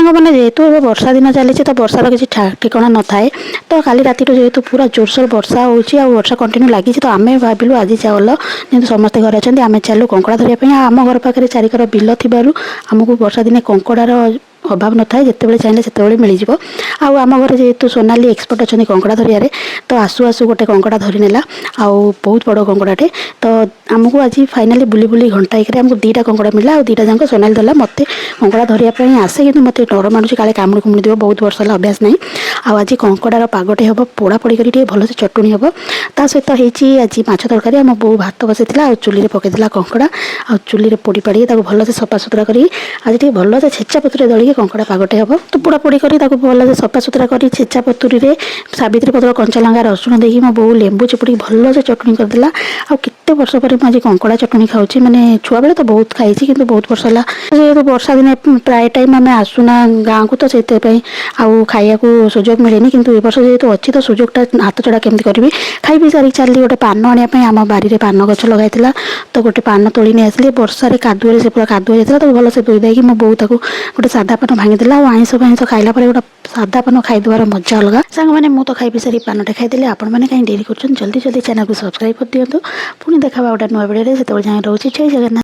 ସାଙ୍ଗମାନେ, ଯେହେତୁ ଏବେ ବର୍ଷା ଦିନ ଚାଲିଛି, ତ ବର୍ଷାର କିଛି ଠିକଣା ନଥାଏ। ତ କାଲି ରାତିଠୁ ଯେହେତୁ ପୁରା ଜୋରସୋର ବର୍ଷା ହେଉଛି ଆଉ ବର୍ଷା କଣ୍ଟିନ୍ୟୁ ଲାଗିଛି, ତ ଆମେ ଭାବିଲୁ ଆଜି ଚାଲ, ଯେହେତୁ ସମସ୍ତେ ଘରେ ଅଛନ୍ତି, ଆମେ ଚାଲୁ କଙ୍କଡ଼ା ଧରିବା ପାଇଁ। ଆଉ ଆମ ଘର ପାଖରେ ଚାରିକର ବିଲ ଥିବାରୁ ଆମକୁ ବର୍ଷା ଦିନେ କଙ୍କଡ଼ାର ଅଭାବ ନଥାଏ। ଯେତେବେଳେ ଚାହିଁଲେ ସେତେବେଳେ ମିଳିଯିବ। ଆଉ ଆମ ଘରେ ଯେହେତୁ ସୋନାଲି ଏକ୍ସପର୍ଟ ଅଛନ୍ତି କଙ୍କଡ଼ା ଧରିବାରେ, ତ ଆସୁ ଆସୁ ଗୋଟେ କଙ୍କଡ଼ା ଧରିନେଲା ଆଉ ବହୁତ ବଡ଼ କଙ୍କଡ଼ାଟେ। ତ ଆମକୁ ଆଜି ଫାଇନାଲି ବୁଲି ବୁଲି ଘଣ୍ଟାଏକରେ ଆମକୁ ଦୁଇଟା କଙ୍କଡ଼ା ମିଳିଲା ଆଉ ଦୁଇଟା ଯାକ ସୋନାଲି ଧରିଲା। ମୋତେ କଙ୍କଡ଼ା ଧରିବା ପାଇଁ ଆସେ, କିନ୍ତୁ ମୋତେ ଡର ମାଡ଼ୁଛି, କାଳେ କାମୁଡ଼ି କୁମୁଡ଼ି ଦେବ। ବହୁତ ବର୍ଷ ହେଲା ଅଭ୍ୟାସ ନାହିଁ। ଆଉ ଆଜି କଙ୍କଡ଼ାର ପାଗଟେ ହେବ, ପୋଡ଼ା ପୋଡ଼ି କରି ଟିକେ ଭଲସେ ଚଟୁଣି ହେବ। ତା ସହିତ ହେଇଛି ଆଜି ମାଛ ତରକାରୀ। ଆମ ବୋଉ ଭାତ ବସେଇଥିଲା ଆଉ ଚୁଲିରେ ପକେଇଥିଲା କଙ୍କଡ଼ା ଆଉ ଚୁଲିରେ ପୋଡ଼ି ପାଡ଼ିକି ତାକୁ ଭଲସେ ସଫାସୁତୁରା କରିକି ଆଜି ଟିକେ ଭଲସେ ଛେଚା ପତ୍ରରେ ଦଳିକି କଙ୍କଡ଼ା ପାଗଟେ ହେବ। ତ ପୋଡ଼ା ପୋଡ଼ି କରି ତାକୁ ଭଲସେ ସଫାସୁତୁରା କରି ଛେଚା ପତୁରିରେ ସାବିତ୍ରୀ ପତ୍ର, କଞ୍ଚା ଲଙ୍କା, ରସୁଣ ଦେଇକି ମୋ ବୋଉ ଲେମ୍ବୁ ଚିପୁଡ଼ିକି ଭଲସେ ଚଟୁଣି କରିଦେଲା। ଆଉ କେତେ ବର୍ଷ ପରେ ମୁଁ ଆଜି କଙ୍କଡ଼ା ଚଟୁଣି ଖାଉଛି। ମାନେ ଛୁଆବେଳେ ତ ବହୁତ ଖାଇଛି, କିନ୍ତୁ ବହୁତ ବର୍ଷ ହେଲା। ଯେହେତୁ ବର୍ଷା ଦିନେ ପ୍ରାୟ ଟାଇମ୍ ଆମେ ଆସୁନା ଗାଁକୁ, ତ ସେଥିପାଇଁ ଆଉ ଖାଇବାକୁ ସୁଯୋଗ ମିଳେନି। କିନ୍ତୁ ଏ ବର୍ଷ ଯେହେତୁ ଅଛି, ତ ସୁଯୋଗଟା ହାତ ଛଡ଼ା କେମିତି କରିବି? ଖାଇ ପିଇ ସାରିକି ଚାଲିଲି ଗୋଟେ ପାନ ଆଣିବା ପାଇଁ। ଆମ ବାରିରେ ପାନ ଗଛ ଲଗାଇଥିଲା, ତ ଗୋଟେ ପାନ ତୋଳି ନେଇ ଆସିଲି। ବର୍ଷାରେ କାଦୁଅରେ ସେ ପୁରା କାଦୁଅ ଯାଇଥିଲା। ତାକୁ ଭଲସେ ଧୋଇ ଦେଇକି ମୋ ବୋଉ ତାକୁ ଗୋଟେ ସାଧା ପାନ ଭାଙ୍ଗିଦେଲା। ଆଉ ଆଇଁଷ ଫାଇଁଷ ଖାଇଲା ପରେ ଗୋଟେ ସାଧା ପାନ ଖାଇଦେବାର ମଜା ଅଲଗା। ସାଙ୍ଗମାନେ, ମୁଁ ତ ଖାଇ ପିଇ ସାରି ପାନଟେ ଖାଇଦେଲି। ଆପଣମାନେ କାହିଁ ଡେରି କରୁଛନ୍ତି? ଜଲ୍ଦି ଜଲ୍ଦି ଚ୍ୟାନେଲକୁ ସବସ୍କ୍ରାଇବ୍ କରିଦିଅନ୍ତୁ। ପୁଣି ଦେଖାବା ଗୋଟେ ନୂଆ ଭିଡ଼ିଓରେ। ସେତେବେଳେ ଯାଏଁ ରହୁଛି। ଜୟ ଜଗନ୍ନାଥ।